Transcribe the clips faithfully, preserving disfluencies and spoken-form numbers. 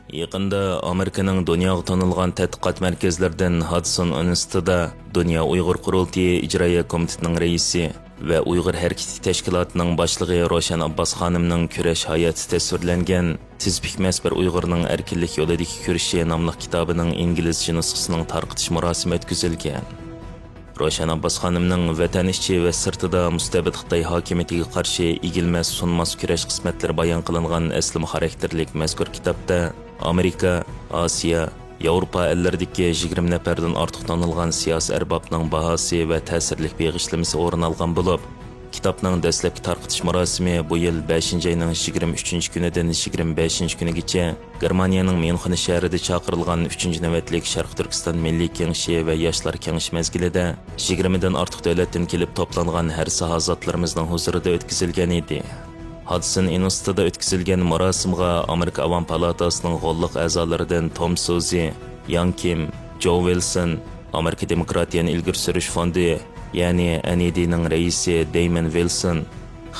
يېقىندا ئامېرىكىنىڭ دۇنياغا تونۇلغان تەتقىقات مەركەزلىرىدىن ھادسون ئىنستىتۇتىدا دۇنيا ئۇيغۇر قۇرۇلتىيى ئىجرائىيە كومىتېتىنىڭ رەئىسى ۋە ئۇيغۇر ھەرىكىتى تەشكىلاتىنىڭ باشلىقى روشەن ئابباس خانىمنىڭ كۈرەش ھاياتى تەسۋىرلەنگەن تىز پۈكمەس بىر ئۇيغۇرنىڭ ئەركىنلىك يولىدىكى كۈرىشى ناملىق كىتابىنىڭ ئىنگلىزچە نۇسخىسىنىڭ تارقىتىش مۇراسىمى ئۆتكۈزۈلگەن. روشەن ئابباس خانىمنىڭ ۋەتەن ئىچى ۋە سىرتىدا مۇستەبىت خىتاي ھاكىمىيىتىگە قارشى ئېگىلمەس، سۇنماس كۈرەش قىسمەتلىرى بايان قىلىنغان ئەسلىمە خاراكتېرلىك مەزكۇر كىتابتا ئامېرىكا، ئاسىيا، ياۋروپا ئەللىرىدىكى يىگىرمە نەپەردىن ئارتۇق تونۇلغان سىياسىي ئەربابنىڭ باھاسى ۋە تەسىرلىك بېغىشلىمىسى ئورۇن ئالغان بولۇپ، كىتابنىڭ دەسلەپكى تارقىتىش مۇراسىمى بۇ يىل بەشىنچى ئاينىڭ يىگىرمە ئۈچىنچى كۈنىدىن يىگىرمە بەشىنچى كۈنىگىچە گېرمانىيەنىڭ ميۇنخېن شەھىرىدە چاقىرىلغان ئۈچىنچى نۆۋەتلىك شەرقىي تۈركىستان مىللىي كېڭىشى ۋە ياشلار كېڭىشى مەزگىلىدە يىگىرمىدىن ئارتۇق دۆلەتتىن كېلىپ توپلانغان ھەر ساھە زاتلىرىمىزنىڭ ھۇزۇرىدا ئۆتكۈزۈلگەن ئىدى. ھادسون ئىنستىتىدا ئۆتكۈزۈلگەن مۇراسىمغا ئامېرىكا ئاۋام پالاتاسىنىڭ غوللۇق ئەزالىرىدىن توم سوزى، ياڭ كىم، جو ۋىلسون، ئامېرىكا دېموكراتىيەنى ئىلگىرى سۈرۈش فوندى، يەنى ئەن ئى دىنىڭ رەئىسى دېيمون ۋىلسون،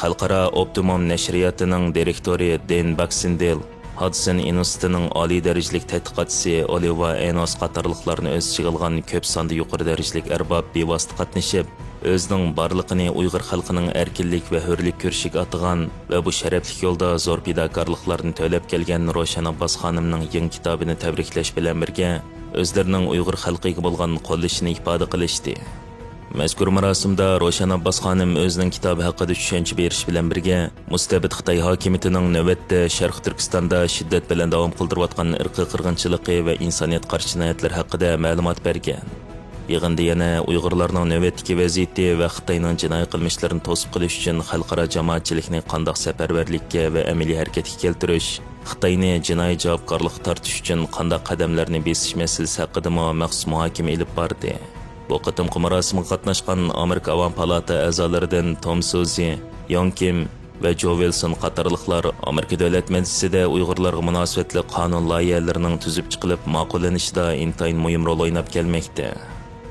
خەلقئارا ئوپتىموم نەشرىياتىنىڭ دىرېكتورى دېن باكسىندېل، ھادسون ئىنستىتىنىڭ ئالىي دەرىجىلىك تەتقىقاتچىسى ئولىۋا ئېنوس قاتارلىقلارنى ئۆز ئىچىگە ئالغان كۆپ ساندا يۇقىرى دەرىجىلىك ئەرباب بىۋاسىتە قاتنىشىپ، ئۆزىنىڭ بارلىقىنى ئۇيغۇر خەلقىنىڭ ئەركىنلىك ۋە ھۆرلۈك كۈرىشىگە ئاتىغان ۋە بۇ شەرەپلىك يولدا زور پىداكارلىقلارنى تۆلەپ كەلگەن روشەن ئابباس خانىمنىڭ يېڭى كىتابىنى تەبرىكلەش بىلەن بىرگە، ئۆزلىرىنىڭ ئۇيغۇر خەلقىگە بولغان قوللىشىنى ئىپادە قىلىشتى. مەزكۇر مۇراسىمدا روشەن ئابباس خانىم ئۆزىنىڭ كىتابى ھەققىدە چۈشەنچە بېرىش بىلەن بىرگە، مۇستەبىت خىتاي ھاكىمىيىتىنىڭ نۆۋەتتە شەرقىي تۈركىستاندا شىددەت بىلەن داۋام قىلدۇرۇۋاتقان ئىرقىي قىرغىنچىلىقى ۋە ئىنسانىيەتكە قارشى جىنايەتلىرى ھەققىدە مەلۇمات بەرگەن. يىغىندا يەنە ئۇيغۇرلارنىڭ نۆۋەتتىكى ۋەزىيىتى ۋە خىتاينىڭ جىنايى قىلمىشلىرىنى توسۇپ قېلىش ئۈچۈن خەلقئارا جامائەتچىلىكنى قانداق سەپەرۋەرلىككە ۋە ئەمەلىي ھەرىكەتكە كەلتۈرۈش، خىتاينى جىنايى جاۋابكارلىققا تارتىش ئۈچۈن قانداق قەدەملەرنى بېسىش مەسىلىسى ھەققىدىمۇ مەخسۇس مۇھاكىمە ئېلىپ باردى. بۇ قېتىمقى مۇراسىمغا قاتناشقان ئامېرىكا ئاۋام پالاتا ئەزالىرىدىن توم سوزى، ياڭ كىم ۋە جو ۋىلسون قاتارلىقلار ئامېرىكا دۆلەت مەجلىسىدە ئۇيغۇرلارغا مۇناسىۋەتلىك قانۇن لايىھەلىرىنىڭ تۈزۈپ چىقىلىپ ماقۇللىنىشىدا ئىنتايىن مۇھىم رول ئويناپ كەلمەكتە.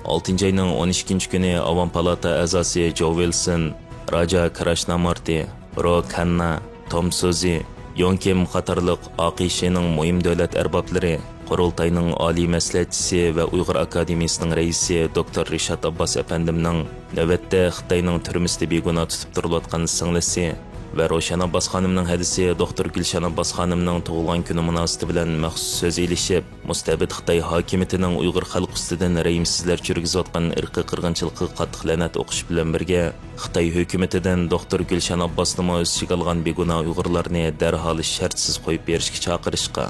ئالتىنچى ئاينىڭ ئون ئىككىنچى كۈنى ئاۋام پالاتا ئەزاسى جو ۋىلسون، راجا كراشنامۇرتى، رو كاننا، توم سوزى، يوڭ كىم قاتارلىق ئاقىشنىڭ مۇھىم دۆلەت ئەربابلىرى، قۇرۇلتاينىڭ ئالىي مەسلىھەتچىسى ۋە ئۇيغۇر ئاكادېمىيىسىنىڭ رەئىسى دوكتور رىشات ئابباس ئەپەندىمنىڭ نۆۋەتتە خىتاينىڭ تۈرمىسىدە بىگۇناھ تۇتۇپ تۇرۇلۇۋاتقان سىڭلىسى ۋە روشەن ئابباس خانىمنىڭ ھەدىسى دوكتور گۈلشەن ئابباس خانىمنىڭ تۇغۇلغان كۈنى مۇناسىۋىتى بىلەن مەخسۇس سۆز ئېلىشىپ، مۇستەبىت خىتاي ھاكىمىيىتىنىڭ ئۇيغۇر خەلقى ئۈستىدىن رەھىمسىزلەرچە يۈرگۈزۈۋاتقان ئىرقىي قىرغىنچىلىقىغا قاتتىق لەنەت ئوقۇش بىلەن بىرگە، خىتاي ھۆكۈمىتىدىن دوكتور گۈلشەن ئابباسنىمۇ ئۆز ئىچىگە ئالغان بىگۇناھ ئۇيغۇرلارنى دەرھال شەرتسىز قويۇپ بېرىشكە چاقىرىشقان.